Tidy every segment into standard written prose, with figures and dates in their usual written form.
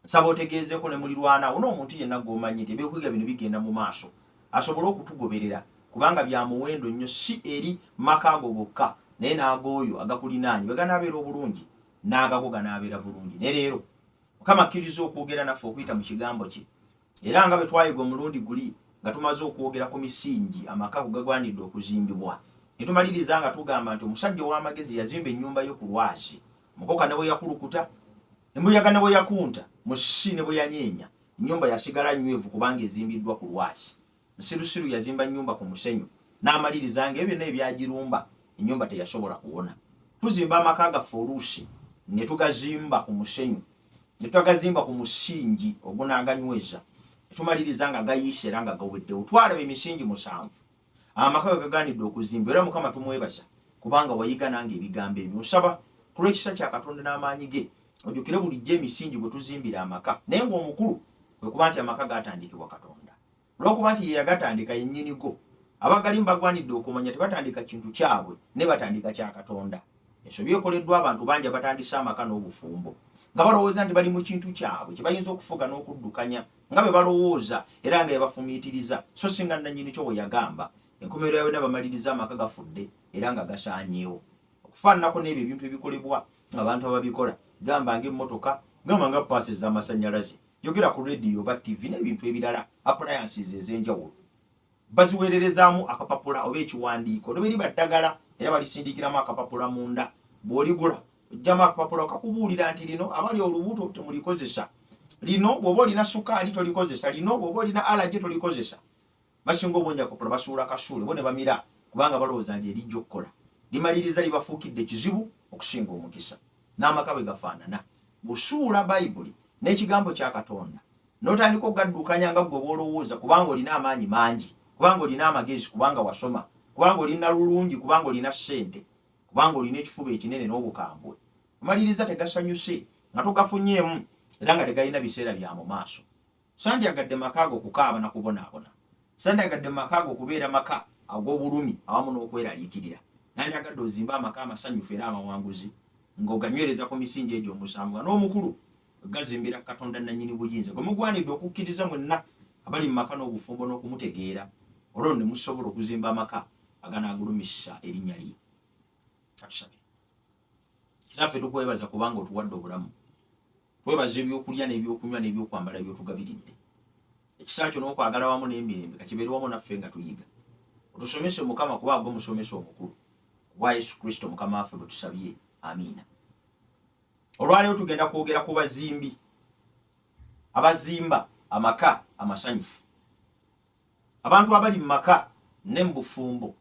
Nsaba otegeezeeko ne mulirwana wo n'omuntu yenna gw'omanyi nti ebyokuyiga bino bigenda mu maaso asobole okutugoberera kubanga bya muwendo nnyo si eri maka go gokka naye n'ag'oyo agakulinaanye. Bwe ganaabeera obulungi n'agago ganaabeera bulungi. Ne leero Mukama akkiriza okwogera naffe okuyita mu kigambo kye. Era nga bwe twayiga omulundi guli nga tumaze okwogera ku misingi amaka kwe gagwanidde okuzimbibwa, ne tumaliriza nga tugamba nti omusajja ow'amagezi yazimba ennyumba ye ku lwazi, mukoka ne bwe yakulukuta, embuyaga ne bwe yakunta, musisi ne bwe yanyeenya, ennyumba yasigala nnywevu kubanga ezimbiddwa ku lwazi. Nsirusiru yazimba nnyumba ku musenyu n'amaliriza ng'ebyo byonna ebyagirumba ennyumba teyasobola kuwona. Tuzimba amaka gaffe oluusi ne tugazimba ku musenyu, ne tutagazimba ku musingi ogunaaganyweza, ne tumaliriza nga gayiise era nga gaweddewo. Twalaba emisingi musanvu amaka ge gagaanidde okuzimbwa era Mukama tumwebaza kubanga wayiga nange ebigambo ebyo. Nsaba ku lw'ekisa kya Katonda n'amaanyi ge ojjukire bulijjo emisingi gwe tuzimbira amaka, naye ng'omukulu kwe kuba nti amaka gaatandikibwa Katonda. Olw'okuba nti ye yagatandika, ye nnyini go. Abagalimu bagwanidde okumanya tebatandika kintu kyabwe naye batandika kya Katonda. Ensobi ekoleddwa abantu bangi abatandise amaka n'obufumbo nga balowooza nti bali mu kintu kyabwe kye bayinza okufuga n'okuddukanya nga bwe balowooza era nga bwe bafumiitiriza so si nga nnannyini kyo bwe yagamba. Enkomerero ya byonna bamaliriza amaka gafudde era nga gasaanyeewo. Okufaananako n'ebyo ebintu ebikolebwa abantu ababikola gamba ng'emmotoka, gamba nga ppaasi ez'amasannyalaze, yogera ku rediyo oba ttivi n'ebintu ebirala, appliances ez'enjawulo baziweererezaamu akapapula oba ekiwandiiko ne bwe liba ddagala era balisindikiramu akapapula munda. Bw'oligula ojjamu akapapula okakubuulira nti lino abali olubuto temulikozesa, lino bw'oba olina sukaali tolikozesa, lino bw'oba olina alaje tolikozesa. Basinga obungi akapapula basuula kasuule bo ne bamira kubanga balowooza nti erijja okukola. Limaliriza libafuukidde ekizibu okusinga omukisa. N'amaka bwe gafaanana. Bw'osuula Bayibuli n'Ekigambo kya Katonda n'otandika okugaddukanya nga ggwe bw'olowooza kubanga olina amaanyi mangi, kubanga olina amagezi, kubanga wasoma, kubanga oli nnalulungi, kubanga olina ssente, kubanga olina ekifuba ekinene n'obukambwe, omaliriza tegasanyuse nga togafunyeemu era nga tegalina biseera bya mu maaso. Sandyagadde maka ago kukaaba na kubonaabona. Sandyagadde maka ago kubeera maka ag'obulumi awamu n'okweraliikirira. Nandyagadde ozimbe amaka amasanyufu era amawanguzi ng'oganywereza ku misingi egyo omusanvu nga n'omukulu gazimbira Katonda nnannyini buyinza gwe mugwanidde okukkiriza mwenna abali mu maka n'obufumbo n'okumutegeera olwo ne musobola okuzimba amaka aganaagulumisa erinnya lye. Katusabe. Kitaffe tukwebaza kubanga otuwadde obulamu. Twebaza ebyokulya n'ebyokunywa n'ebyokwambala by'otugabiridde. Ekisa kyo n'okwagala wamu n'emirembe kakibeere wamu naffe nga tuyiga. Otusomese Mukama kuba gwe musomesa omukulu. Kubwa Yesu Kristo Mukama waffe bwe tusabye. Amiina. Olwaleero tugenda kwogera ku bazimbi abazimba amaka amasanyufu. Abantu abali mu maka ne mu bufumbo,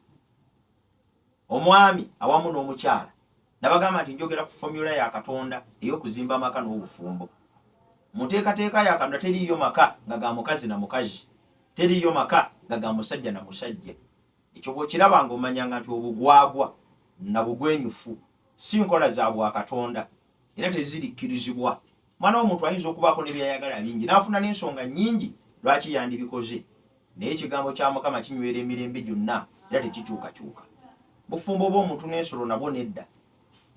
omwami awamu n'omukyala, nabagamba nti njogera ku fomula ya Katonda ey'okuzimba amaka n'obufumbo. Mu nteekateeka ya Katonda teriiyo maka nga ga mukazi na mukazi, teriiyo maka nga ga musajja na musajja. Ekyo bw'okiraba ng'omanyanga nti obugwagwa na bugwenyufu si nkola za bwakatonda era tezirikkirizibwa. Mwana w'omuntu ayinza okubaako ne by'ayagala bingi n'afuna n'ensonga nnyingi lwaki yandibikoze, naye ekigambo kya Mukama kinywera emirembe gyonna era tekikyukakyuka. Bufumbo obw'omuntu n'ensolo nabwo nedda.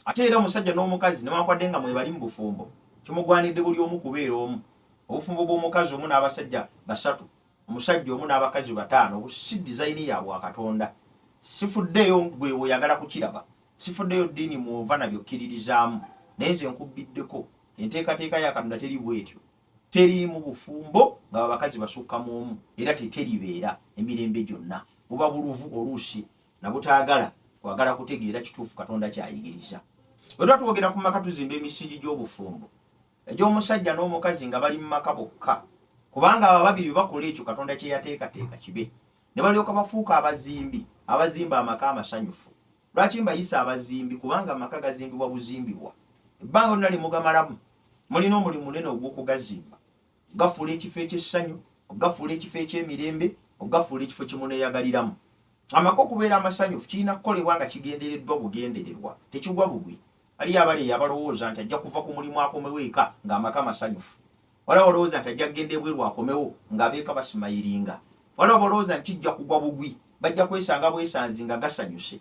Ate era omusajja n'omukazi newankubadde nga mwebali mu bufumbo, kimugwanidde buli omu kubeera omu. Obufumbo bw'omukazi omu n'abasajja basatu, omusajja omu n'abakazi bataano, obwo si dizayini ya bwakatonda. Sifuddeeyo gwe oyagala kukiraba. Sifuddeyo ddiini mw'ova na by'okkiririzaamu, naye nze nkubbiddeko. Enteekateeka ya Katonda teri bw'etyo. Teriimu bufumbo nga babakazi basukka mu omu, era te-teribeera emirembe gyonna. Buba buluvu oluusi na butaagala kwagala kutegeera kituufu Katonda ky'ayigiriza. Bwe tuba twogera ku maka tuzimba emisingi gy'obufumbo egy'omusajja n'omukazi nga bali mu maka bokka, kubanga abo ababiri bwe bakola ekyo Katonda kye yateekateeka kibe, ne balyoka bafuuka abazimbi abazimba amaka amasanyufu. Lwaki mbayisa abazimbi? Kubanga amaka gazimbibwa buzimbibwa. Ebbanga lyonna lye mugamalamu mulina omulimu munene ogw'okugazimba, okugafuula ekifo eky'essanyu, okugafuula ekifo eky'emirembe, okugafuula ekifo kye muneeyagaliramu. Amaka okubeera amasanyufu kirina kukolebwa nga kigendereddwa bugendererwa, tekigwa bugwi. Waliyo abali eyo abalowooza nti ajja kuva ku mulimu akomewo eka ng'amaka masanyufu. Waliwo abalowooza nti ajja kugenda ebweru akomewo ng'abeeka basimayiringa. Waliwo abalowooza nti kijja kugwa bugwi, bajja kwesanga bwesanzi nga gasanyuse.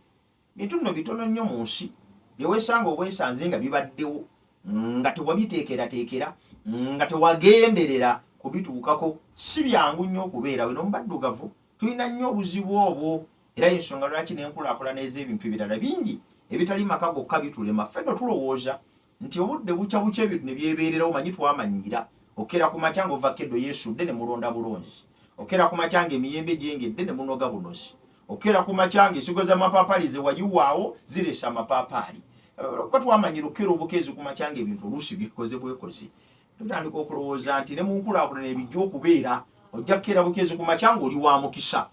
Bintu nno bitono nnyo mu nsi bye weesanga obwesanzi nga bibaddewo. nga tewabiteekerateekera, nga tewagenderera kubituukako. Si byangu nnyo okubeera weno mu baddugavu, tulina nnyo obuzibu obwo, era y'ensonga lwaki n'enkulaakulana ez'ebintu ebirala bingi ebitali maka gokka bitulema. Ffe nno tulowooza nti obudde bukya bukya ebintu ne byebeererawo. Manyi twamanyiira okukera ku makya ng'ovakkedo yeesudde ne mulonda bulonzi, okukera ku makya ng'emiyembe gyengedde ne munoga bunozi, okukera ku makya ng'ensigo z'amapaapaali ze wayiwaawo zireese amapaapaali. Olwokuba twamanyira okukera obukeezi ku makya ng'ebintu oluusi byekoze bwekozi, tutandika okulowooza nti ne mu nkulaakulana ebijja okubeera ojja kukeera bukeezi ku makya ng'oli wa mukisa,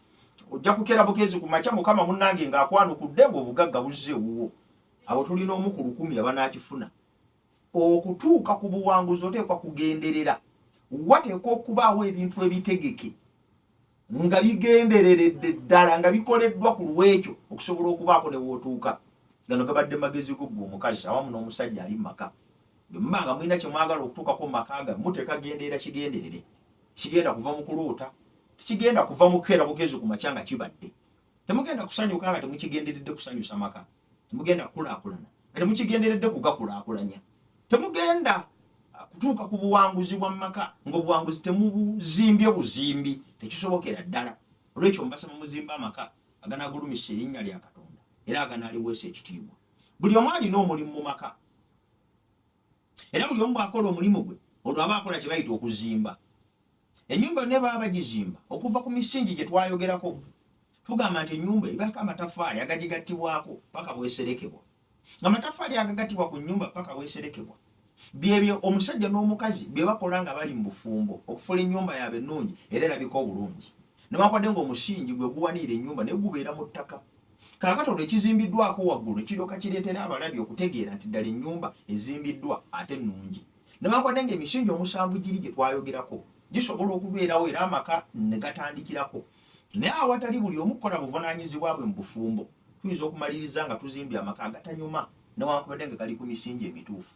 ojja kukeera bukeezi ku makya Mukama munnange ng'akwanukudde ng'obugagga buzze ewuwo. Abo tulina omu ku lukumi abanaakifuna. Okutuuka ku buwanguzi oteekwa kugenderera. Wateekwa okubaawo ebintu ebitegeke nga bigendereredde ddala nga bikoleddwa ku lw'ekyo okusobola okubaako ne w'otuuka. Gano gabadde magezi go ggwe omukazi awamu n'omusajja ali mu maka. Bwe muba nga mulina kye mwagala okutuukako mu maka gammwe, muteeka genderera kigenderere. Kigenda kuva mu kuloota, tekigenda kuva mu kukeera bukeezi ku makya nga kibadde. Temugenda kusanyuka nga temukigenderedde kusanyusa maka. Temugenda kukulaakulana nga temukigenderedde kugakulaakulanya. Temugenda kutuuka ku buwanguzi bwa maka ng'obuwanguzi temubuzimbye buzimbi, tekisobokera ddala. Olwekyo mbasaba muzimbe amaka aganaagulumisa erinnya lya Katonda era aganaaliweesa ekitiibwa. Buli omu alina omulimu mu maka, era buli omu bw'akola omulimu gwe olwo aba akola kye bayita okuzimba. Ennyumba yonna baba bagizimba okuva ku misingi gye twayogerako. Tugamba nti ennyumba ebaako amataffaali agagigattibwako paka bw'eserekebwa. Amataffaali agagattibwa ku nnyumba paka bw'eserekebwa byebyo omusajja n'omukazi bye bakola nga bali mu bufumbo okufuula ennyumba yaabwe ennungi era erabika obulungi. Newankubadde ng'omusingi gwe guwaniira ennyumba naye gubeera mu ttaka. Kaakati olwo ekizimbiddwako waggulu kiryoka kireetera abalabi okutegeera nti ddala ennyumba ezimbiddwa ate nnungi. Newankubadde ng'emisingi omusanvu giri gye twayogerako gisobola okubeerawo era amaka ne gatandikirako, naye awatali buli omu kukola buvunaanyizibwa bwe mu bufumbo, tuyinza okumaliriza nga tuzimbye amaka agatanyuma newankubadde nga gali ku misingi emituufu.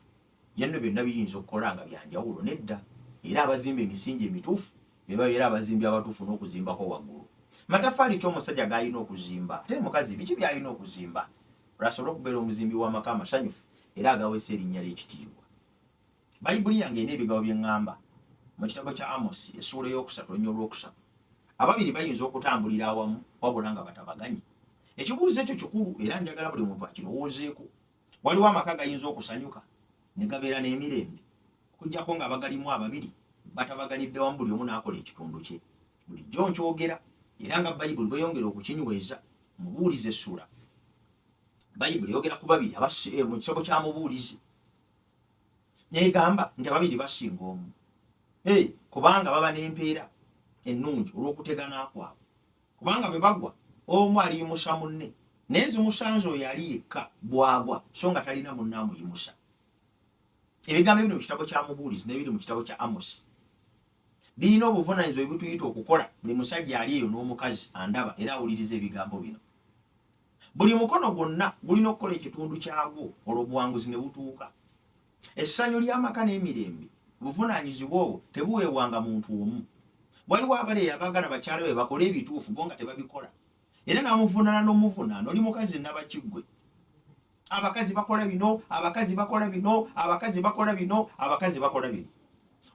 Ye nno byonna biyinza okukola nga bya njawulo? Nedda. Era abazimba emisingi emituufu be babeera abazimbi abatuufu n'okuzimbako waggulu. Mataffaali ki omusajja g'alina okuzimba? Ate omukazi biki by'alina okuzimba lw'asobole okubeera omuzimbi w'amaka amasanyufu era agaweesa erinnya lye ekitiibwa? Bayibuli yange erina ebigambo bye ŋŋamba mu kitabo kya Amosi essuula ey'okusatu oluny olwokusatu. Ababiri bayinza okutambulira awamu wabula nga batabaganye? Ekibuuzo ekyo kikulu era njagala buli muntu akirowoozeeko. Waliwo amaka agayinza okusanyuka ne gabeera n'emirembe okuggyako ng'abagalimu ababiri batabaganidde wamu buli omu n'akola ekitundu kye. Bulijjo nkyogera era nga Bayibuli bweyongera okukinyweza. Mubuulizi essula Bayibuli eyogera ku babiri mu kitabo kya Mubuulizi negamba nti ababiri basinga omu, hey, kubanga baba n'empeera ennungi olw'okutegana kwabwe, kubanga bwe bagwa omu aliyimusa munne, naye zimusanze oyo ali yekka bw'agwa so nga talina munne amuyimusa. Ebigambo ebiri mu kitabo kya Mubuulizi n'ebiri mu kitabo kya Amosi birina obuvunaanyizibwa ebituyita okukola. Buli musajja ali eyo n'omukazi andaba era awuliriza ebigambo bino, buli mukono gwonna gulina okukola ekitundu kyagwo olwo obuwanguzi ne butuuka. Essanyu ly'amaka n'emirembe, obuvunaanyizibwa obwo tebuweebwanga muntu omu. Waliwo abali eyo abaagala bakyala be bakole ebituufu bo nga tebabikola, era n'amuvunaana n'omuvunaana, oli mukazi nnabakiggwe. Abakazi bakola bino, abakazi bakola bino, abakazi bakola bino, abakazi bakola bino.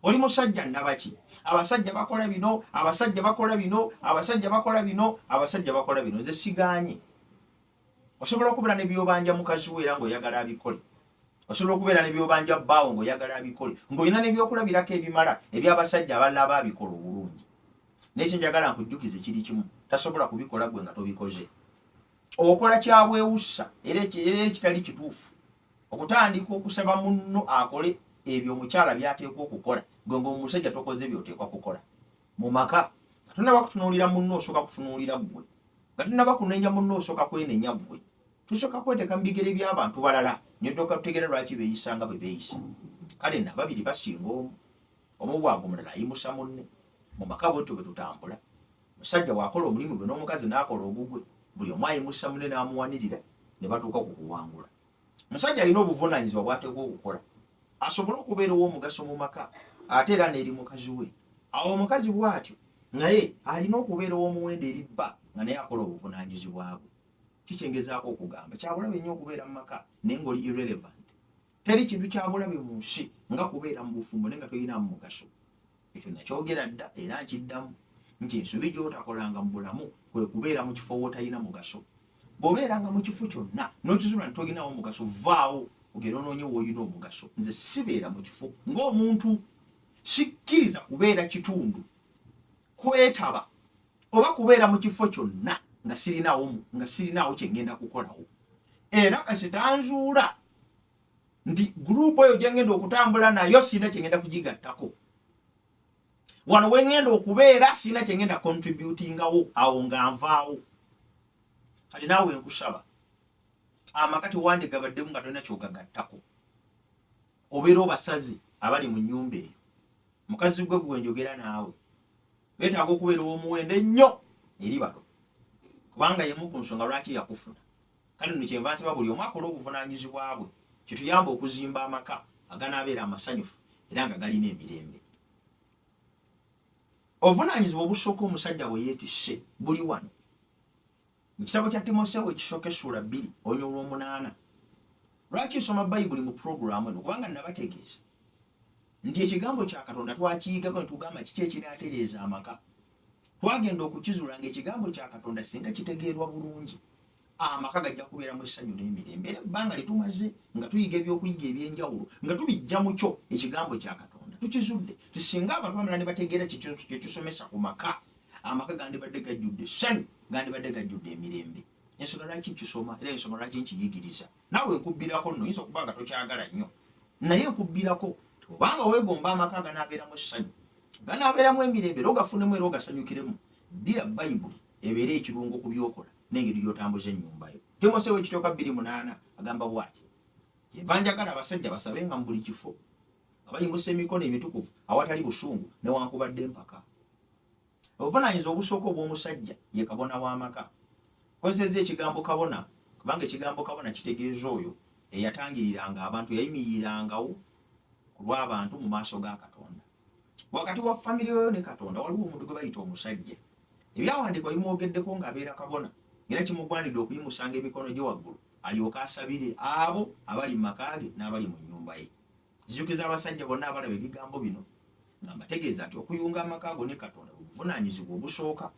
Oli musajja nnabaki? Abasajja bakola bino, abasajja bakola bino, abasajja bakola bino, abasajja bakola bino. Nze sigaanye. Osobola okubeera ne by'obanja mukazi wo era ng'oyagala abikole. Osobola okubeera ne by'obanja bbaawo ng'oyagala abikole, ng'olina n'ebyokulabirako ebimala eby'abasajja abalala abaabikola obulungi. Naye kye njagala nkujjukize kiri kimu, tasobola kubikola ggwe nga tobikoze. Okola kya bwewussa era ekitali kituufu okutandika okusaba munno akole ebyo omukyala by'ateekwa okukola, gwe ng'omusajja tokoze by'oteekwa kukola mu maka. Nga tonnaba kutunuulira munno osooka kutunuulira ggwe, nga tonnaba kunenya munno osooka kwenenya ggwe. Tusooka kweteeka mu bigere by'abantu balala ne tudyoka tutegeera lwaki beeyisa nga bwe beeyisa. Kale nno ababiri basinga omu, omu bw'agwa omulala ayimusa munne. Mu maka bwetutyo bwe tutambula. Omusajja bw'akola omulimu gwe n'omukazi n'akola ogugwe, buli omu ayimusa munne n'amuwanirira ne batuuka ku kuwangula. Omusajja alina obuvunaanyizibwa bw'ateekwa okukola asobole okubeera ow'omugaso mu maka ate era n'eri mukazi we. Awo omukazi bw'atyo naye alina okubeera ow'omuwendo eri bba nga naye akola obuvunaanyizibwa bwe. Ki kye ngezaako okugamba? Kya bulabe nnyo okubeera mu maka naye ng'oli irrelevant. Teri kintu kya bulabe mu nsi nga kubeera mu bufumbo naye nga tolinaamu mugaso. Ekyo nakyogera dda era nkiddamu nti ensobi gy'otakolanga mu bulamu kwe kubeera mu kifo w'otalina mugaso. Bw'obeeranga mu kifo kyonna n'okizuula nti tolinaawo mugaso, vaawo ogende onoonye w'olina omugaso. Nze sibeera mu kifo ng'omuntu, sikkiriza kubeera kitundu kwetaba oba kubeera mu kifo kyonna nga sirinaawo nga sirinaawo kye ngenda kukolawo. Era kasita nzuula nti gurupu eyo gye ngenda okutambula nayo sirina kye ngenda kugigattako, wano we ngenda okubeera sirina kye ngenda contributingawo, awo nga nvaawo. Kati naawe nkusaba, amaka tewandigabaddemu nga tolina kyogagattako, obeera obasazi abali mu nnyumba eyo. Mukazi gwe gwe njogera naawe, beetaaga okubeera ow'omuwendo ennyo eri balo, kubanga yemu ku nsonga lwaki yakufuna. Kale nno kyenva nsaba buli omu akole obuvunaanyizibwa bwe, kituyambe okuzimba amaka aganaabeera amasanyufu era nga galina emirembe. Obuvunaanyizibwa obusooka omusajja bwe yeetisse buli wano mu kitabo kya Timoseewo ekisooka essuula 2 oluny olw'omunaana. Lwaki nsoma Bayibuli mu pulogulaamu eno? Kubanga nabategeeza nti ekigambo kya Katonda twakiyigako ne tugamba kiki ekinaatereeza amaka. Twagenda okukizuula ng'ekigambo kya Katonda singa kitegeerwa bulungi, amaka gajja kubeeramu essanyu n'emirembe. Era ebbanga lye tumaze nga tuyiga ebyokuyiga eby'enjawulo nga tubijja mu kyo ekigambo kya Katonda, tukizudde nti singa abantu bamala ne bategeera kye kisomesa ku maka, amaka gandibadde gajjudde essanyu, gandibadde gajjudde emirembe. Ensonga lwaki nkisoma era ensonga lwaki nkiyigiriza, naawe nkubbirako nno, oyinza okuba nga tokyagala nnyo, naye nkubbirako obanga weegomba amaka aganaabeeramu essanyu, ganaabeeramu emirembe, era ogafunemu era ogasanyukiremu, ddira Bayibuli ebeere ekirungo ku by'okola n'engeri gy'otambuza ennyumba yo. Timoseewo ekitooka 2:8 agamba bw'ati, kyenva njagala abasajja basabenga mu buli kifo nga bayimusa emikono emitukuvu awatali busungu newankubadde empaka. Obuvunaanyizibwa obusooka obw'omusajja ye kabona w'amaka. Nkozesezza ekigambo kabona kubanga ekigambo kabona kitegeeza oyo eyatangiriranga abantu, eyayimirirangawo ku lw'abantu mu maaso ga Katonda. Wakati wa famire yo ne Katonda waliwo omuntu gwe bayita omusajja. Ebyawandiikibwa bimwogeddeko ng'abeera kabona, era kimugwanidde okuyimusanga emikono gye waggulu alyoke asabire abo abali mu maka ge n'abali mu nnyumba ye. Nzijukiza abasajja bonna abalaba ebigambo bino nga mbategeeza nti okuyunga amaka go ne Katonda bwe buvunaanyizibwa obusooka.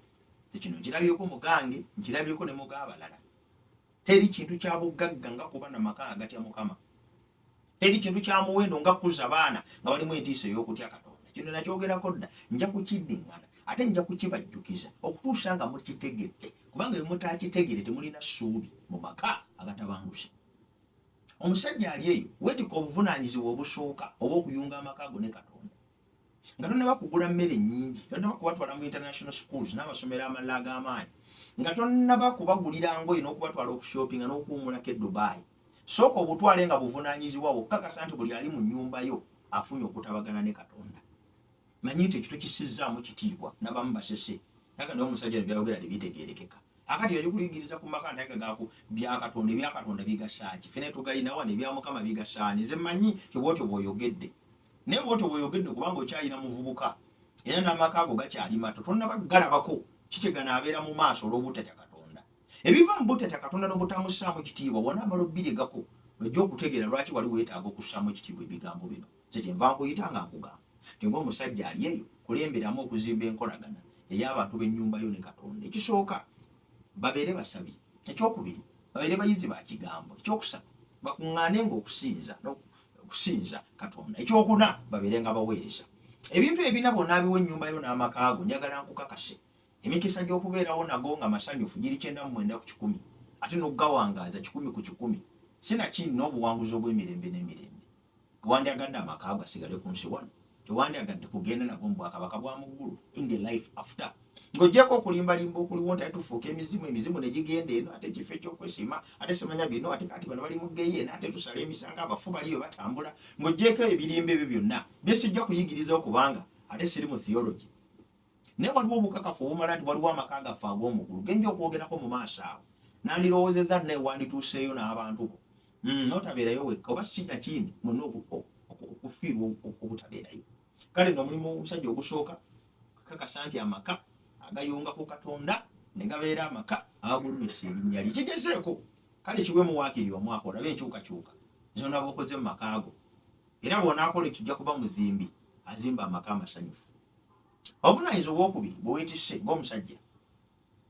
Nze kino nkirabyeko mu gange, nkirabyeko ne mu g'abalala. Teri kintu kya bugagga nga kuba na maka agatya Mukama. Teri kintu kya muwendo nga kukuza baana nga balimu entiisa ey'okutya Katonda. Kino nakyogerako dda, nja kukiddiŋŋana ate nja kukibajjukiza okutuusa nga mukitegedde, kubanga bwe mutaakitegere temulina ssuubi mu maka agatabanguse. Omusajja ali eyo, weetikka obuvunaanyizibwa obusooka obw'okuyunga amaka go ne Katonda. Nga tonnaba kugula mmere nnyingi, nga tonnaba kubatwala mu international schools n'amasomero amalala ag'amaanyi, nga tonnaba kubagulira ngoye n'okubatwala okushoppinga n'okuwummulako e Dubai, sooka obutwale nga buvunaanyizibwa bwo okukakasa nti buli ali mu nnyumba yo afunye okutabagana ne Katonda. Manyi nti ekyo tokisizzaamu kitiibwa, n'abamu basese. Naga naye omusajja ono by'ayogera tebitegeerekeka. Akati yali kuyigiriza ku maka ntaga gaku bya Katonda, ebya Katonda bigasa ki? Fene tugalina wano, ebya Mukama bigasa ani? Nze mmanyi nti bw'otyo bw'oyogedde. Naye bw'otyo bw'oyogedde kubanga okyalina muvubuka era n'amaka ago gakyali mato, tonnaba kugalabako kiki ganaabeera mu maaso olw'obutatya Katonda. Ebiva mu butatya Katonda n'obutamussaamu kitiibwa bw'onaamala obiregako, ojja okutegeera lwaki wali weetaaga okussaamu ekitiibwa ebigambo bino. Nze kyenva nkuyita nga nkugamba nti ng'omusajja ali eyo, kulemberamu okuzimba enkolagana ey'abantu b'ennyumba yo ne Katonda. Ekisooka, babeere basabi. Ekyokubiri, babeere bayizi ba kigambo. Ekyokusatu, bakuŋŋaanenga okusinza okusinza Katonda. Ekyokuna, babeere nga baweereza. Ebintu ebina bw'onaabiwa ennyumba yo n'amaka go, njagala nkukakase emikisa gy'okubeerawo nago nga masanyufu giri 99%, ate n'okugawangaaza 100%, sinakindi n'obuwanguzi obw'emirembe n'emirembe. Tewandyagadde amaka ago gasigale ku nsi wano? Tewandyagadde kugenda nago mu bwakabaka bwa mu ggulu, in the life after? Ng'ogyeko okulimbalimba okuliwo nti ate tufuuka emizimu, emizimu ne gigenda eno, ate ekifo eky'okwesiima, ate simanya bino, ate kati bano bali mu ggeyeena, ate tusala emisango, abafu bali bwe batambula. Ng'ogyeko ebirimba ebyo byonna bye sijja kuyigirizawo kubanga ate siri mu theology. Naye waliwo obukakafu obumala nti waliwo amaka gaffe ag'omu ggulu ge nja okwogerako mu maaso awo. Nandirowoozezza naye wandituuseeyo n'abantu bo. N'otabeerayo wekka, oba si nakindi mwenna okufiirwa obutabeerayo. Kale nno omulimu omusajja ogusooka kukakasa nti amaka agayunga ku Katonda ne gabeera amaka agagulumisa erinnya lye. Kigezeeko, kale kiweemu waakiri omwaka olabe enkyukakyuka. Zonna bw'okoze mu maka go, era bw'onaakola ekyo ojja kuba muzimbi azimba amaka amasanyufu. Obuvunaanyizibwa obwokubiri bwe weetisse ng'omusajja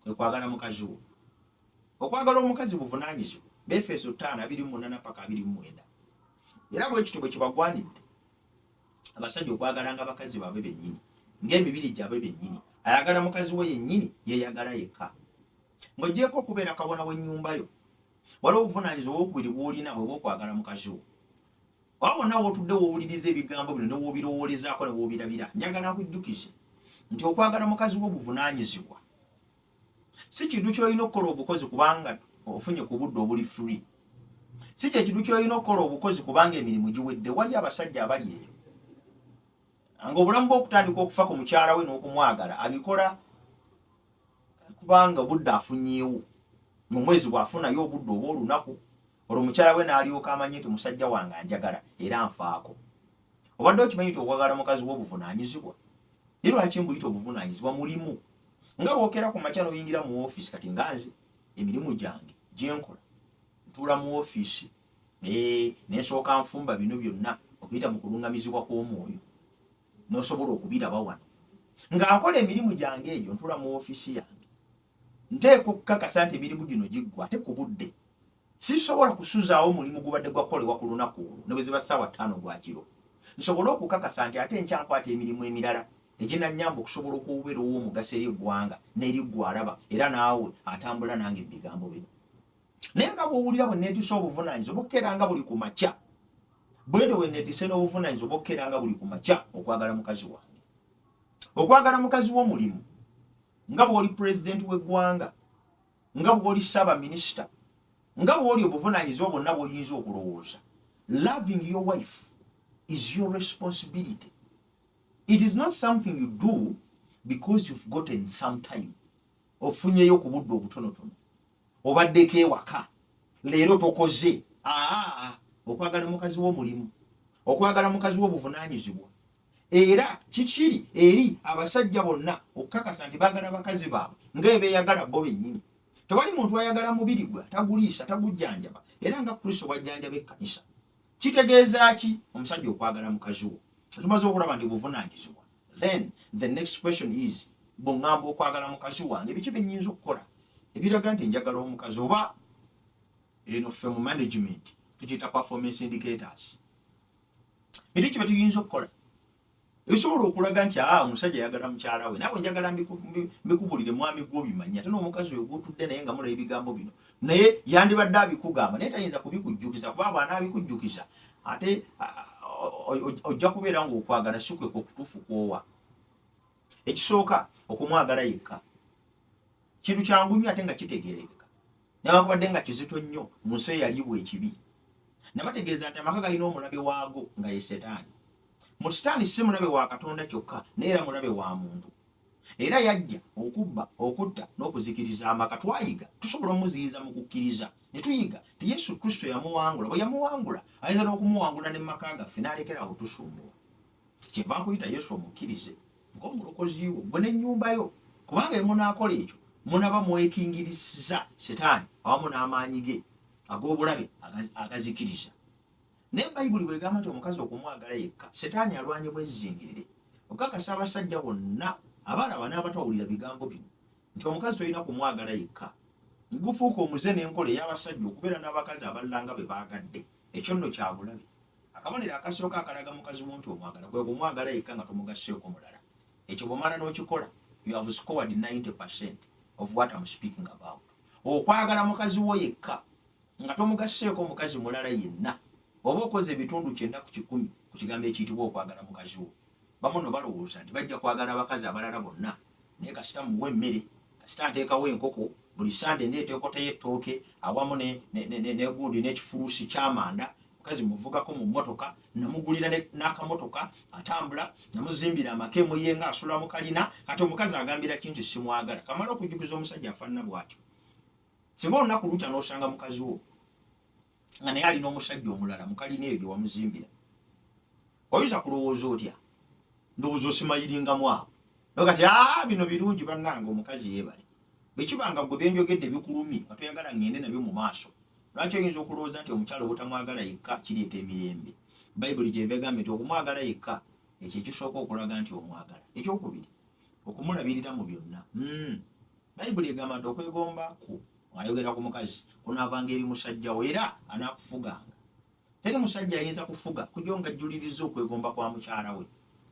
kwe kwagala mukazi wo. Okwagala omukazi buvunaanyizibwa. Befeso 5:28 paka 29. Era bwe kityo bwe kibagwanidde abasajja okwagalanga bakazi baabwe bennyini ng'emibiri gyabwe bennyini. Ayagala mukazi we yennyini yeeyagala yekka. Ng'oggyeeko okubeera kabona w'ennyumba yo, waliwo obuvunaanyizibwa obwokubiri bw'olina bwe bw'okwagala mukazi wo. Awo wonna w'otudde w'owuliriza ebigambo bino ne w'obirowoolezaako ne w'obirabira, njagala nkujjukize nti okwagala mukazi wo buvunaanyizibwa. Si kintu ky'olina okukola obukozi kubanga ofunye ku budde obuli free. Si kye kintu ky'olina okukola obukozi kubanga emirimu giwedde. Waliyo abasajja abali eyo ng'obulamu bw'okutandika okufa ku mukyala we n'okumwagala abikola kubanga obudde afunyeewo mu mwezi bw'afunayo obudde oba olunaku olwo mukyala we n'alyoka amanye nti musajja wange anjagala era nfaako. Obadde okimanyi nti okwagala mukazi wo buvunaanyizibwa? Naye lwaki mbuyita obuvunaanyizibwa? Mulimu nga bw'okeera ku makya n'oyingira mu ofiisi. Kati nga nze emirimu gyange gye nkola, ntuula mu ofiisi ne nsooka nfumba bino byonna okuyita mu kulungamizibwa kw'omwoyo n'osobola okubiraba wano nga nkola emirimu gyange egyo. Ntuula mu ofiisi yange, nteeka okukakasa nti emirimu gino giggwa ate ku budde. Sisobola kusuzaawo mulimu gubadde gwakukolebwa ku lunaku olwo ne bwe ziba ssaawa 5 gwa kiro, nsobole okukakasa nti ate enkya nkwata emirimu emirala eginannyamba okusobola okubeera ow'omugaso eri eggwanga n'eri ggwe alaba era naawe atambula nange mu bigambo bino. Naye nga bw'owulira bwe neetisse obuvunaanyizibwa bw'okukeera nga buli ku makya, bwentyo bwe neetisse n'obuvunaanyizibwa bw'okukeera nga buli ku makya okwagala mukazi wange. Okwagala mukazi w'omulimu, nga bw'oli pulezidenti w'eggwanga, nga bw'oli ssaabaminisita, nga bw'oli obuvunaanyizibwa bwonna bw'oyinza okulowooza, loving your wife is your responsibility. It is not something you do because you've gotten some time, ofunyeyo ku budde obutonotono, obaddeko ewaka leero tokoze. Aa, okwagala mukazi w'omulimu, okwagala mukazi w'obuvunaanyizibwa. Era kikiri eri abasajja bonna okukakasa nti baagala bakazi baabwe nga ebeeyagala bo bennyini. Tewali muntu ayagala mubiri gwe ataguliisa, tagujjanjaba, era nga Kristo bwajjanjaba ekkanisa. Kitegeeza ki omusajja okwagala mukazi wo? Tumaze okulaba nti obuvunaanyizibwa. Then the next question is, bw'oŋŋamba okwagala mukazi wange, biki bye nnyinza okukola ebiraga nti njagala omukazi? Oba eno ffe mu management tukiyita performance indicators. Bintu ki bye tuyinza okukola ebisobola okulaga nti aa, omusajja ayagala mukyala we? Naawe njagala mbikubulire, mwami gw'obimanyi, ate n'omukazi oyo gw'otudde naye nga mulaba ebigambo bino, naye yandibadde abikugamba, naye tayinza kubikujjukiza, kuba bw'anaabikujjukiza ate ojja kubeera ng'okwagala si kwe okutuufu kwowa. Ekisooka, okumwagala yekka kintu kyangu nnyo ate nga kitegeerekeka, newankubadde nga kizito nnyo mu nsi eyaliibwa ekibi. Nabategeeza nti amaka galina omulabe waago nga ye Setaani. Mu Sitaani si mulabe wa Katonda kyokka, naye era mulabe wa muntu, era yajja okubba, okutta n'okuzikiriza amaka. Twayiga tusobola omuziyiza mu kukkiriza, ne tuyiga nti Yesu Kristo yamuwangula. Bwe yamuwangula, ayinza n'okumuwangula ne mu maka gaffe n'alekerawo tusumbuwa. Kyeva nkuyita, Yesu omukkirize ng'omulokozi wo, gwe n'ennyumba yo, kubanga emunaakola ekyo munaba mwekingiriza Setaani awamu n'amaanyi ge ag'obulabe agazikiriza. Naye Bayibuli bwegamba nti omukazi okumwagala yekka, Setaani alwanye bwezingirire okukakasa abasajja bonna abalaba n'abatawulira bigambo bino nti omukazi tolina kumwagala yekka. Gufuuka omuze n'enkola ey'abasajja okubeera n'abakazi abalala nga bwe baagadde. Ekyo nno kya bulabe. Akabonero akasooka akalaga mukazi wo nti omwagala kwe kumwagala yekka nga tomugasseeko mulala. Ekyo bw'omala n'okikola, you have scored 90% of what I'm speaking about. Okwagala mukazi wo yekka nga tomugasseeko mukazi mulala yenna, oba okoze ebitundu 90% ku kigambo ekiyitibwa okwagala mukazi wo. Bamu no balowooza nti bajja kwagala abakazi abalala bonna, naye kasita muwa emmere, kasita nteekawo enkoko buli Sande, ndeeta enkota y'ettooke awamu negundi n'ekifuluusi ky'amanda, mukazi muvugako mu mmotoka, namugulira n'akamotoka atambula, namuzimbira amaka emuyenga asula mu kalina, kati omukazi agambira ki nti simwagala? Kamala okujjukiza omusajja afaanana bw'atyo, singa olunaku lukya n'osanga mukazi wo nga naye alina omusajja omulala mu kalina eyo gye wamuzimbira, oyinza kulowooza otya? Ndowooza osimayiringamu awo kati, aa, bino birungi bannange, omukazi yeebale. Bwe kiba nga gwe byenjogedde bikulumye nga toyagala ŋŋende nabyo mu maaso. Lwaki oyinza okulowooza nti omukyala obutamwagala yekka kireeta emirembe? Bayibuli gyeva egambye nti okumwagala yekka ekyo ekisooka okulaga nti omwagala. Ekyokubiri, okumulabirira mu byonna. Bayibuli egamba nti okwegomba kwo, ayogera ku mukazi, kunaavanga eri musajja wo era anaakufuganga. Teri musajja ayinza kufuga kujjawo ng'ajjuliriza okwegomba kwa mukyala we.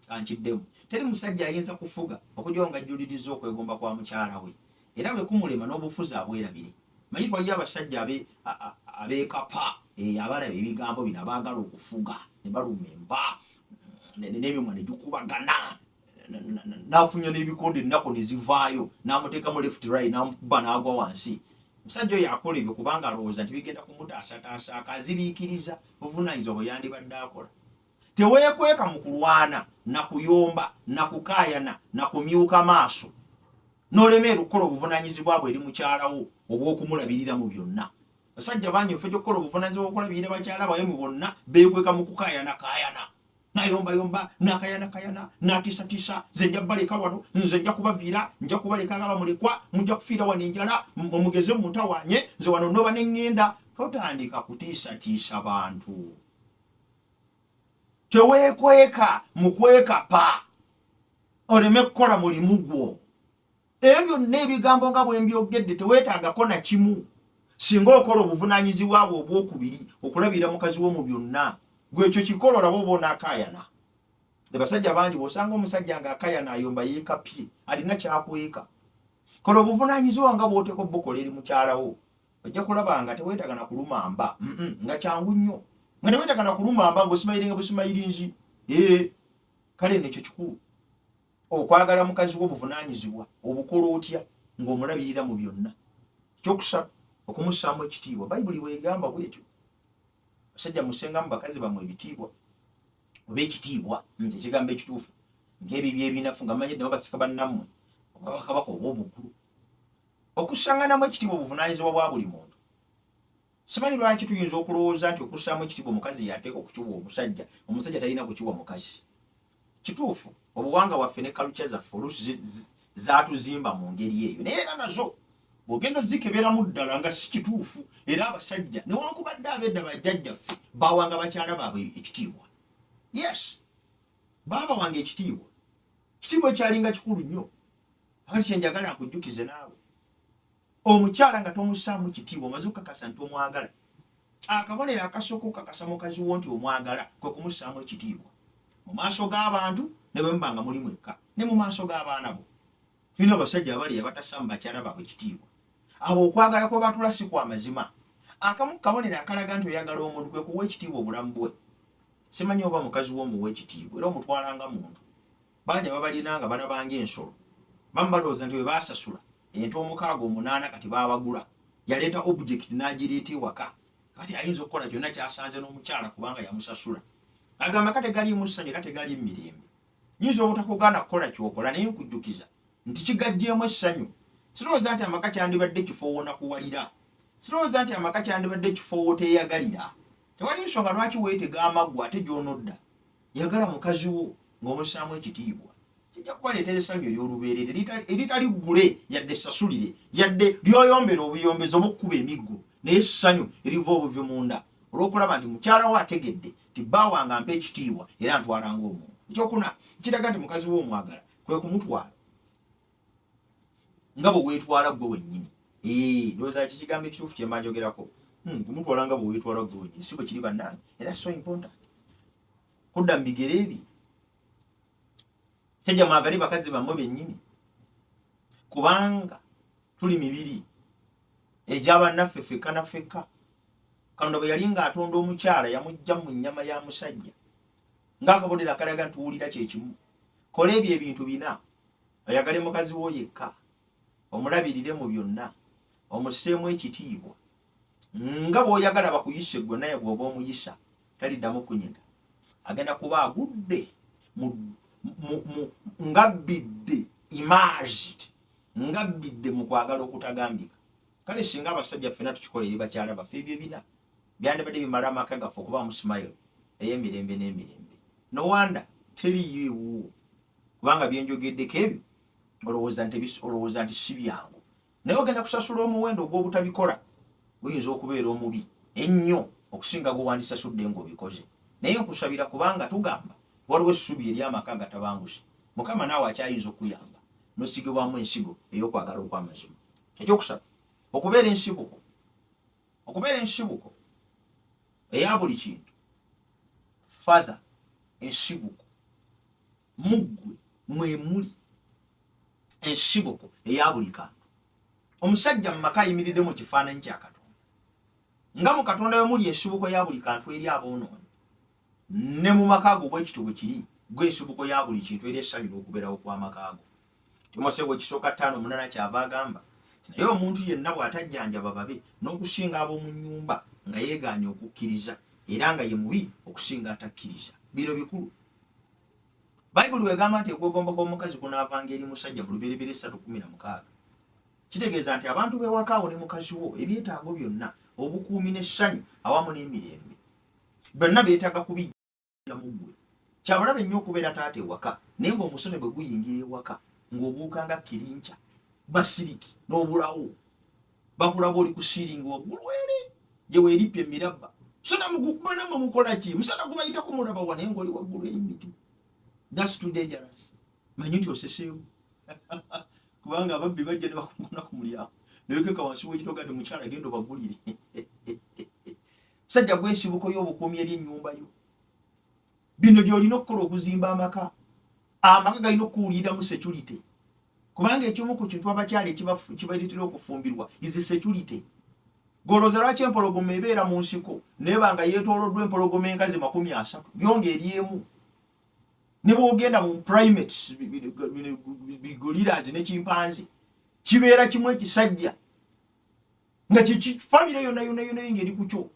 Kankiddemu, teri musajja ayinza kufuga okujjawo ng'ajjuliriza okwegomba kwa mukyala we, era bwe kumulema n'obufuzi abwerabire. Manyi twaliyo abasajja abeekapa, abalaba ebigambo bino, abaagala okufuga ne baluma emba n'emimwa ne gikubagana, n'afunya n'ebikonde ennaku ne zivaayo, n'amuteekamu left right, n'amukuba n'agwa wansi. Omusajja oyo akola ebyo kubanga alowooza nti bigenda kumutaasataasa, akazibiikiriza buvunaanyizibwa bwe yandibadde akola. Teweekweka mu kulwana na kuyomba na kukaayana na kumyuka maaso n'olemeera okukola obuvunaanyizibwa bwe eri mukyala wo obw'okumulabirira mu byonna. Basajja bangi ofe gy'okukola obuvunaanyizibwa bw'okulabirira bakyala bawe mu bonna beekweka mu kukaayana kaayana, nayombayomba, nakayanakayana, natiisatiisa, nze nja baleka wano, nze nja kubaviira, nja kubaleka nga bamulekwa, mujja kufiira wano enjala, mugeze muntawanye, nze wano noba neŋŋenda. Totandika kutiisatiisa bantu. Teweekweka mu kwekapa oleme kukola mulimu gwo. Ebyo byonna ebigambo nga bwe mbyogedde teweetaagako na kimu singa okola obuvunaanyizibwa bwo obwokubiri, okulabirira mukazi wo mu byonna. Gwe ekyo kikola olaba oba onaakaayana. Abasajja bangi bw'osanga omusajja ng'akaayana ayomba yeekapye, alina kyakweka. Kola obuvunaanyizibwa nga bw'oteeka obukola eri mukyala wo, ojja kulaba nga teweetaaga na kuluma mba, nga kyangu nnyo, nga teweetaaga na kuluma mba, ng'osimayiringa busimayirinzi. Kale nno ekyo kikulu. Okwagala mukazi wo obuvunaanyizibwa obukola otya? Ng'omulabirira mu byonna. Ekyokusatu, okumussaamu ekitiibwa. Bayibuli bw'egamba bwetyo, basajja mussengamu bakazi bammwe ebitiibwa oba ekitiibwa, ekigambo ekituufu, ng'ebibyo ebinafu, nga mmanyi nabo basika bannammwe oba bakabaka oba obukulu. Okussanganamu ekitiibwa obuvunaanyizibwa bwa buli muntu. Simanyi lwaki tuyinza okulowooza nti okussaamu ekitiibwa omukazi y'ateeka okukiwa omusajja, omusajja talina kukiwa mukazi. Kituufu, obuwangwa bwaffe ne kaluca zaffe oluusi zaatuzimba mu ngeri eyo, naye era nazo bw'ogenda ozikeberamu ddala nga si kituufu. Era abasajja newankubadde ab'edda bajjajjaffe bawanga bakyala baabwe ekitiibwa. Yes, baabawanga ekitiibwa, ekitiibwa ekyalinga kikulu nnyo. Akati kyenjagala nkujjukize naawe, omukyala nga tomussaamu kitiibwa, omaze okukakasa nti omwagala. Akabonero akasooka okukakasa mukazi wo nti omwagala kwe kumussaamu ekitiibwa mu maaso g'abantu, ne bwe muba nga muli mwekka, ne mu maaso g'abaana bo. Tulina abasajja abali abatassaamu bakyala baabwe ekitiibwa. Abo okwagala kwe batula si kwa mazima. Akamu ku kabonero akalaga nti oyagala omuntu kwe kuwa ekitiibwa obulamu bwe. Simanyi oba mukazi wo omuwa ekitiibwa era omutwala nga muntu. Bangi ababalina nga balabanga ensolo. Bamu balowooza nti bwe baasasula ente omukaaga omunaana kati baabagula. Yaleeta object n'agireeta ewaka. Kati ayinza okukola kyonna ky'asanze n'omukyala kubanga yamusasula. Ago amaka tegaliimu ssanyu era tegaliimu mirembe. Nyinza obutakugaana kukola ky'okola, naye nkujjukiza nti kigaggyeemu essanyu. Sirowooza nti amaka kyandibadde kifo w'onakuwalira. Sirowooza nti amaka kyandibadde kifo w'oteeyagalira. Tewali nsonga lwaki weetega amaggwa ate gy'onodda. Yagala mukazi wo ng'omussaamu ekitiibwa. Kijja kubaleetera essanyu ery'olubeerera eritali ggule, yadde essasulire, yadde ly'oyombera obuyombezi oba okukuba emiggo, naye essanyu eriva obuvi munda olw'okulaba nti mukyala wo ategedde nti bba wange ampa ekitiibwa era antwala ng'omuntu. Ekyokuna ekiraga nti mukazi wo omwagala kwe kumutwala nga bwe weetwala ggwe wennyini. Ndowooza ki kigambo ekituufu kye mba njogerako, kumutwala nga bwe weetwala ggwe wennyini, si bwe kiri bannange? Era so important kudda mu bigere bye. Sajja mwagale bakazi bammwe bennyini, kubanga tuli mibiri egy'abannaffe ffekka na ffekka. Katonda bwe yali ng'atonda omukyala yamuggya mu nnyama ya musajja ng'akabonero akalaga nti tuwulira kye kimu. Kola ebyo ebintu bina: oyagale mukazi wo yekka, omulabirire mu byonna, omusseemu ekitiibwa nga bw'oyagala bakuyise ggwe, naye bw'oba omuyisa taliddamu kunyega. Agenda kuba agudde ngabbidde immersed, ngabbidde mu kwagala okutagambika. Kale singa abasajja ffenna tukikola eri bakyala baffe, ebyo ebina byandibadde bimala amaka gaffe okubaamu smile ey'emirembe n'emirembe. No wonder teriyo ewuwo, kubanga byenjogeddeko ebyo olowooza nti si byangu, naye ogenda kusasula omuwendo ogw'obutabikola, guyinza okubeera omubi. ennyo okusinga gwe wandisasudde ng'obikoze. Naye nkusabira kubanga tugamba waliwo essubi eri amaka agatabanguse. Mukama naawe akyayinza okukuyamba n'osigibwamu ensigo ey'okwagala okw'amazima. Ekyokusatu, okubeera ensibuko. Okubeera ensibuko eya buli kintu. Father, ensibuko. Muggwe mwe muli ensibuko eya buli kantu. Omusajja mu maka ayimiridde mu kifaananyi kya Katonda. Nga mu Katonda we muli ensibuko ya buli kantu eri aboonoonyi, ne mu maka go bwe kityo bwe kiri, gwe ensibuko ya buli kintu eri essanyu n'okubeerawo kw'amaka go. Timoseewo ekisooka 5:8 kyava agamba nti naye omuntu yenna bw'atajjanjaba babe n'okusinga ab'omu nnyumba nga yeegaanye okukkiriza era nga ye mubi okusinga atakkiriza. Bino bikulu. Bayibuli wegamba nti okwegomba kw'omukazi kunaavanga eri musajja mu Lubereberye 3:16 kitegeeza nti abantu b'ewaka awo ne mukazi wo ebyetaago byonna, obukuumi n'essanyu awamu n'emirembe byonna beetaaga kubijja mu ggwe. Kyabulabe nnyo okubeera taata ewaka naye ng'omusota bwe guyingira ewaka ng'obuuka nga kirinca basiriki n'obulawo bakulaba oli ku siiringi waggulu eri gye weerippya emirabba musana mugukuba namwe mukola ki musana gubayitako mulaba wa naye ng'oli waggulu eri miti. That's too dangerous. Manyi nti oseseewo kubanga ababbi bajja ne bakukona ku mulyango newekeka wansi w'ekitoga nti mukyala genda obagulire. Musajja gw'ensibuko y'obukuumi eri ennyumba yo. Bino by'olina okukola okuzimba amaka. Amaka galina okuwuliriramu security, kubanga ekimu ku kintu abakyala ekibaleetera okufumbirwa is security. Golooza lwaki empologoma ebeera mu nsiko neeba nga yeetooloddwa empologoma enkazi 30 yo ng'eri emu. Ne bw'ogenda mu primates, gorillas ne chimpanzee, kibeera kimu ekisajja nga famire yonna yonna yonna ng'eri ku kyo.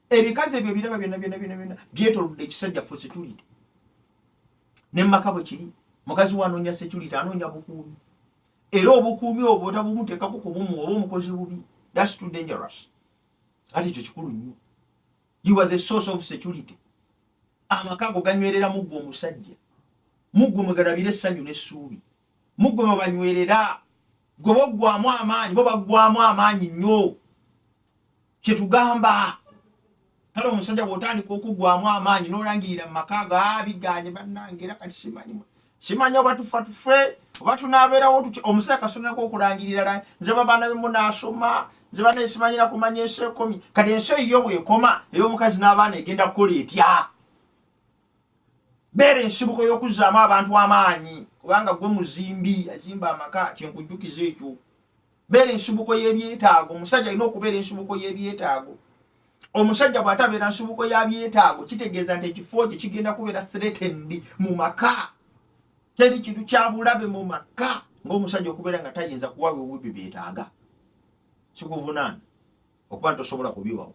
Ebikazi ebyo biraba byonna byonna byonna byonna byetoolodde ekisajja for security. Ne mu maka bwe kiri, mukazi we anoonya security, anoonya bukuumi, era obukuumi obwo otabumuteekako kubumuwa oba omukozi bubi. That's too dangerous. Kati ekyo kikulu nnyo. You are the source of security. Amaka go ganywerera mu ggwe omusajja, mu ggwe mwe galabira essanyu n'essuubi, mu ggwe mwe banywerera. Gwe boggwamu amaanyi, bo baggwamu amaanyi nnyo. Kyetugamba kale omusajja bw'otandika okuggwamu amaanyi n'olangirira mu maka go, biganye bannange, era kati simanyi oba tufa tufe oba tunaabeerawo tutya. Omusajja kasonako okulangirira nze babaana be munaasoma, nze banaye simanyira kumanya ensi ekomye. Kati ensi eyo bw'ekoma ey'omukazi n'abaana egenda kukola etya? Beera ensibuko y'okuzzaamu abantu amaanyi, kubanga gwe muzimbi azimba amaka. Kyenkujjukiza ekyo. Beera ensibuko y'ebyetaago. Omusajja alina okubeera ensibuko y'ebyetaago. Omusajja bw'atabeera nsibuko ya byetaago kitegeeza nti ekifo kye kigenda kubeera threatened mu maka. Teri kintu kya bulabe mu maka ng'omusajja okubeera nga tayinza kuwa wewe bye byetaaga. Sikuvunaana okuba nti tosobola kubibawo,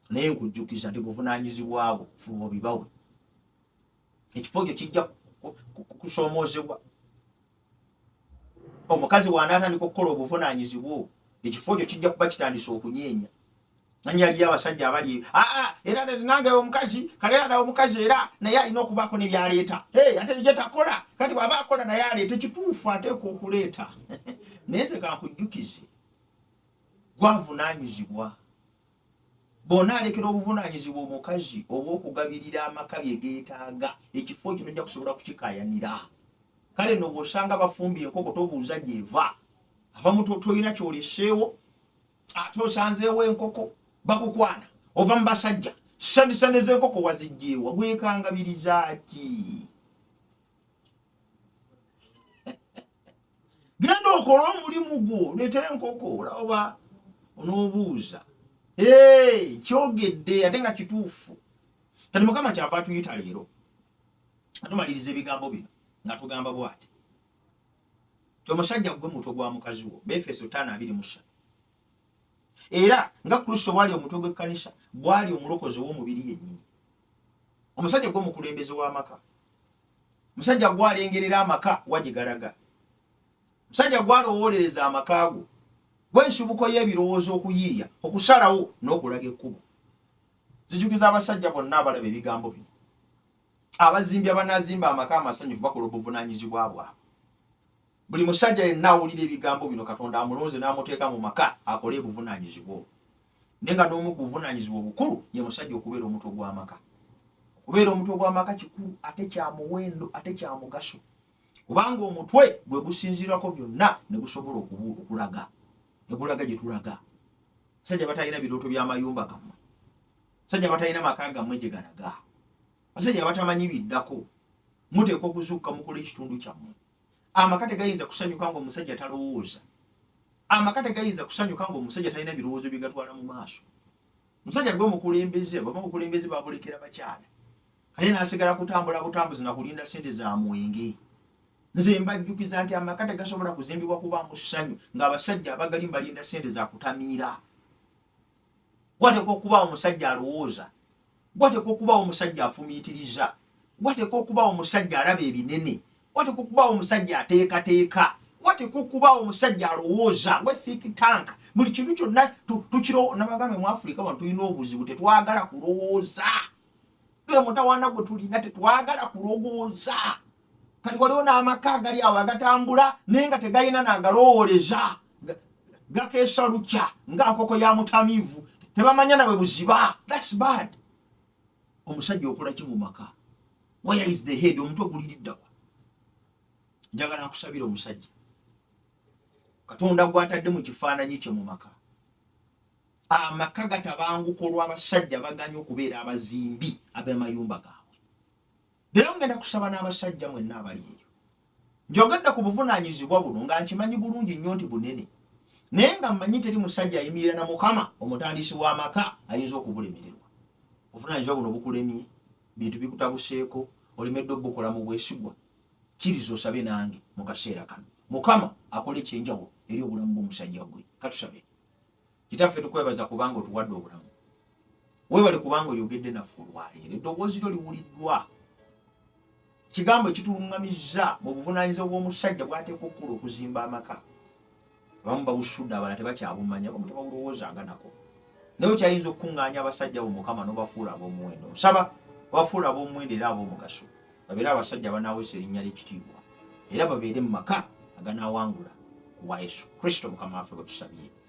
naye nkujjukiza nti buvunaanyizibwa bwo, fuba obibawe. Ekifo kyo kijja kusoomoozebwa. Omukazi bw'anaatandika okukola obuvunaanyizibwa obwo, ekifo kyo kijja kuba kitandise okunyeenya. Nanyi yaliyo abasajja abali aa, era nange omukazi kale, era omukazi era naye alina okubaako ne by'aleeta. Hey, ate ye takola, kati bw'aba akola naye aleeta. Ekituufu ateekwa okuleeta, naye nze kankujjukize, gwavunaanyizibwa. Bw'onaalekera obuvunaanyizibwa omukazi obw'okugabirira amaka bye geetaaga, ekifo kyo tojja kusobola kukikaayanira. Kale nno bw'osanga bafumbye enkoko tobuuza gy'eva. Abamu tolina ky'oleseewo, ate osanzeewo enkoko bakukwana, ova mu basajja, sandisande z'enkoko waziggyeewa, gwekangabiriza ki? Genda okole omulimu gwo, leeta enkoko olaba onoobuuza. Kyogedde ate nga kituufu. Kati Mukama kyava atuyita leero atumaliriza ebigambo bino nga tugamba bw'ati ti omusajja gwe mutwe gwa mukazi wo, Befeso 5:23, era nga Kristo bw'ali omutwe gw'ekkanisa, bw'ali omulokozi w'omubiri yennyini. Omusajja gwe mukulembeze w'amaka. Musajja gwalengerera amaka wa gye galaga. Musajja gwalowoolereza amaka go, gw'ensibuko y'ebirowoozo, okuyiiya, okusalawo n'okulaga ekkubo. Zijukiza abasajja bonna abalaba ebigambo bino. Abazimbi abanaazimba amaka amasanyufu bakola obuvunaanyizibwa bwabwe. Buli musajja yenna awulira ebigambo bino, Katonda amulonze n'amuteeka mu maka akole obuvunaanyizibwa obwo. Naye nga n'omu ku buvunaanyizibwa obukulu ye musajja okubeera omutwe gw'amaka. Okubeera omutwe gw'amaka kikulu ate kya muwendo ate kya mugaso, kubanga omutwe gwe gusinziirako byonna ne gusobola okulaga ne gulaga gye tulaga. Basajja batalina birooto by'amayumba gammwe, basajja batalina maka gammwe gye galaga, basajja batamanyi biddako, muteekwa okuzuukuka mukole ekitundu kyammwe. Amaka tegayinza kusanyuka ng'omusajja talowooza. Amaka tegayinza kusanyuka ng'omusajja talina birowoozo bye gatwala mu maaso. Omusajja gwe mukulembeze, baba mukulembeze babulekera bakyala. Kale n'asigala kutambula butambuzi na kulinda ssente za mwenge. Nze mbajjukiza nti amaka tegasobola kuzimbibwa kubaamu ssanyu ng'abasajja abagali balinda ssente za kutamiira. Wateekwa okubaawo omusajja alowooza, wateekwa okubaawo omusajja afumiitiriza, wateekwa okubaawo omusajja alaba ebinene, wateekwa okubaawo omusajja ateekateeka, wateekwa okubaawo omusajja alowooza. We think tank, buli kintu kyonna tukiro. Nabagambe mu Afirika wano tulina obuzibu, tetwagala kulowooza. Mutawaana gwe tulina, tetwagala kulowooza. Kati waliwo n'amaka agali awo agatambula naye nga tegalina nagalowooleza, gakeesa lukya nga nkoko ya mutamiivu, tebamanya nabwe buziba. That's bad. Omusajja okola ki mu maka? Where is the head? Omutwe guliriddawa? Njagala nkusabira omusajja Katonda gwatadde mu kifaananyi kye mu maka. Amaka gatabanguka olw'abasajja baganya okubeera abazimbi ab'amayumba gaabwe. Leero ngenda kusaba n'abasajja mwenna abali eyo. Njogedde ku buvunaanyizibwa buno nga nkimanyi bulungi nnyo nti bunene, naye nga mmanyi teri musajja ayimirira na Mukama omutandisi w'amaka ayinza okubulemererwa. Obuvunaanyizibwa buno bukulemye, bintu bikutabuseeko, olemedde obukola mu bwesigwa. Kkiriza osabe nange mu kaseera kano, Mukama akole ekyenjawulo eri obulamu bw'omusajja gwe. Katusabe. Kitaffe, tukwebaza kubanga otuwadde obulamu. Weebale kubanga oyogedde naffe olwaleero, eddoboozi lyo liwuliddwa, kigambo ekituluŋŋamizza mu buvunaanyizibwa bw'omusajja bw'ateekwa okukola okuzimba amaka. Abamu babusudde, abalala tebakyabumanya, abamu tebabulowoozanga nako, naye okyayinza okukuŋŋaanya abasajja bo, Mukama, n'obafuula ab'omuwendo. Nsaba obafuula ab'omuwendo era ab'omugaso, babeere abasajja abanaaweesa erinnya ly'ekitiibwa era babeere mu maka aganaawangula. Ku bwa Yesu Kristo Mukama waffe bwe tusabye.